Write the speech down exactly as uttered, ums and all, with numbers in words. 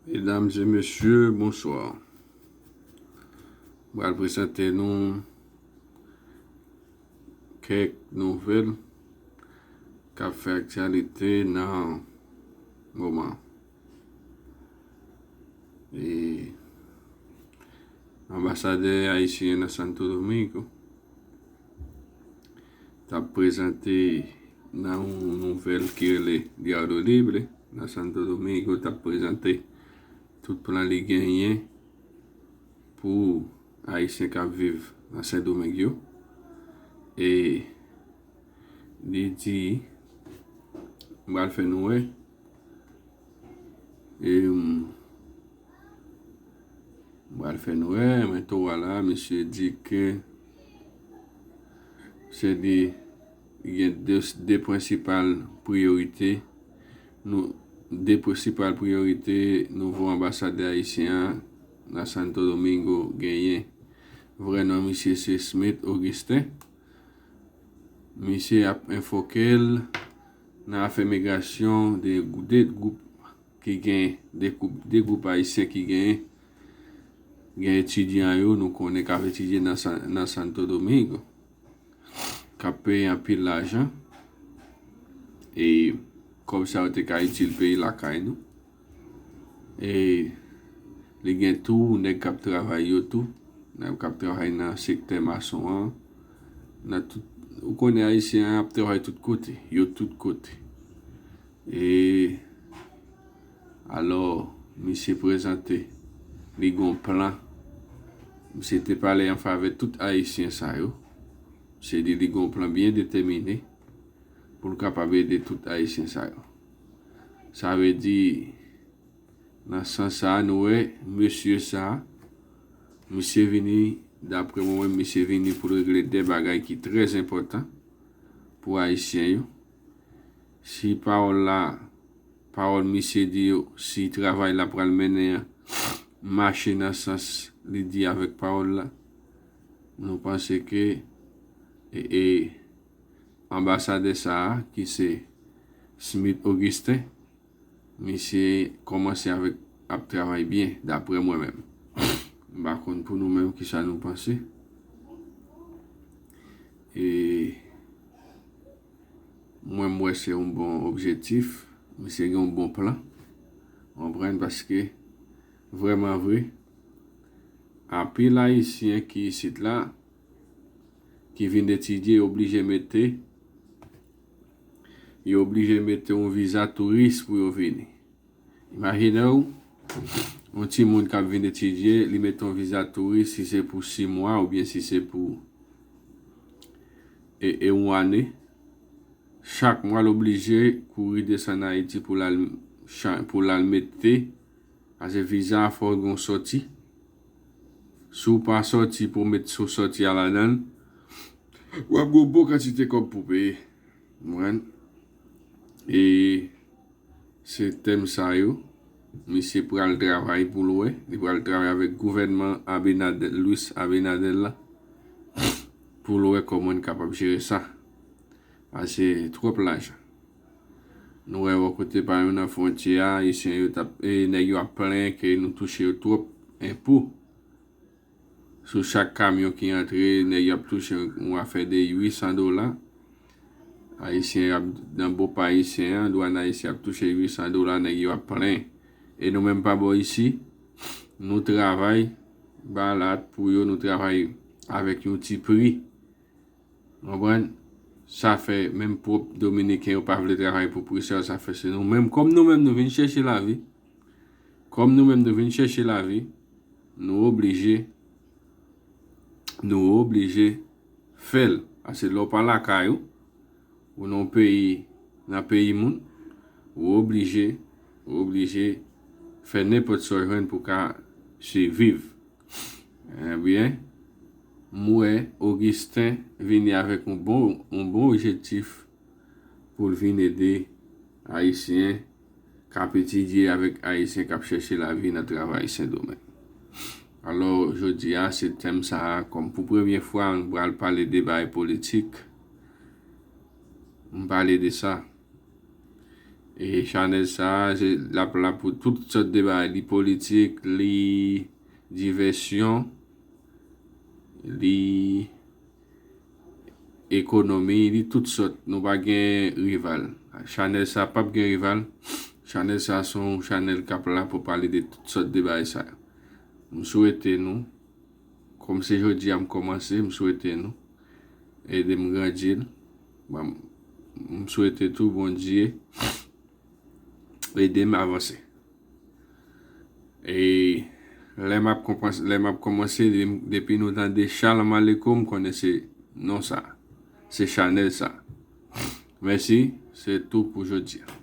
Medam e mesye, bonswa. M pral prezante nou kèk nouvèl k ap fè aktyalite nan moman. E anbasadè ayisyen nan Santo Domingo t ap prezante nan yon nouvèl ki rele Diario Libre nan Santo Domingo, t ap prezante tout plan li genyen pou Ayisyen k ap viv nan Sendomeng yo. E li di, m pral fè nou wè, e, m pral fè nou wè, men to a la, misye di ke se de, gen de, de prensipal priyorite, nou, de prensipal priyorite nouvo anbasadè ayisyen an nan Santo Domingo genyen. Vrè non misye se Smith Augustin. Misye ap enfoke l nan afè migrasyon de, de gwoup ki gen, de gwoup, de gwoup ayisyen ki gen, gen etidyan yo, nou konnen k ap etidye nan San-, nan Santo Domingo, k ap peye anpil lajan. E kòb sa yo te ka itil peyi lakay nou. E li gen tou nèg k ap travay yo tou, nèg k ap travay nan sektè mason an, nan tout, ou konnen ayisyen an ap travay tout kote, yo tout kote. E alò, misye prezante, li gon plan. Misye te pale an favè tout ayisyen sa yo. Misye di li gon plan byen detèmine pou l kapab ede tout ayisyen sa yo. Sa vle di, nan sans sa a, nou wè mesye sa a, misye vini, daprè mwen menm, misye vini pou l regle de bagay ki trè enpòtan pou ayisyen yo. Si pawòl la, pawòl misye di yo, si travay la pral mennen an mache nan sans li di avèk pawòl la, nou panse ke, e, e, anbasadè sa a, ki se Smith Augustin, misye kòmanse avèk, ap travay byen, daprè mwen menm. M pa konn pou nou menm kisa nou panse. E mwen, m wè se yon bon objektif, misye gen yon bon plan. Ou konprann? Paske, vrèman vre, anpil ayisyen ki isit la, ki vin etidye, yo oblije mete, yo oblije mete yon viza touris pou yo vini. Imajine w, yon timoun k ap vin etidye, li mete yon viza touris, si se pou sis mwa oubyen si se pou, e, e yon ane. Chak mwa, l oblije kouri desann Ayiti pou l al chan-, pou l al mete, paske viza a fò w gen yon sòti. Si w pa sòti pou w met sou sòti a ladan l, w ap gen yon bon kantite kòb pou w peye. Ou konprann? E se tèm sa yo, misye pral travay pou l wè. Li pral travay avèk gouvènman Abinader, Luis Abinader la, pou l wè kòman l kapab jere sa. Paske twòp lajan. Nou wè bò kote pa nou nan fwontyè a, ayisyen yo t ap, e nèg yo ap plenyen ke nou touche yo twòp enpo. Sou chak kamyon ki antre, nèg yo ap touche yon afè de uit san dola. Ayisyen ap, nan bò pa ayisyen an, dwàn ayisyen ap touche uit san dola, nèg yo ap plenyen. E nou menm pa bò isi, nou travay balat pou yo, nou travay avèk yon ti pri. Ou konprann? Sa fè menm pwòp Dominiken yo pa vle travay pou pri sa yo, sa fè se nou menm. Kòm nou menm nou vin chèche lavi, kòm nou menm nou vin chèche lavi, nou oblije, nou oblije fè l. Paske lè w pa lakay ou, ou nan yon peyi, nan peyi moun, ou oblije, ou oblije fè nenpòt sa w jwenn pou w ka siviv. Ebyen, m wè Augustin vini avèk yon bon, yon bon objektif pou l vin ede Ayisyen k ap etidye avèk Ayisyen k ap chèche lavi nan travay Sendomeng. Alò, jodi a, se tèm sa a, kòm pou premye fwa, m pral pale de bagay politik. M pale de sa. E chanèl sa a, se l ap la pou tout sòt de bagay. Li politik, li divèsyon, li ekonomi, li tout sòt. Nou pa gen rival. Chanèl sa p ap gen rival. Chanèl sa se yon chanèl k ap la pou pale de tout sòt de bagay sa yo. M swete nou, kòm se jodi a m kòmanse, m swete nou ede m grandi l. M swete tou Bondye ede m avanse. E lè m ap konpranse, lè m ap kòmanse, depi nou tande Shalom Aleichem, m konnen se non sa, se chanèl sa. Mèsi, se tou pou jodi a.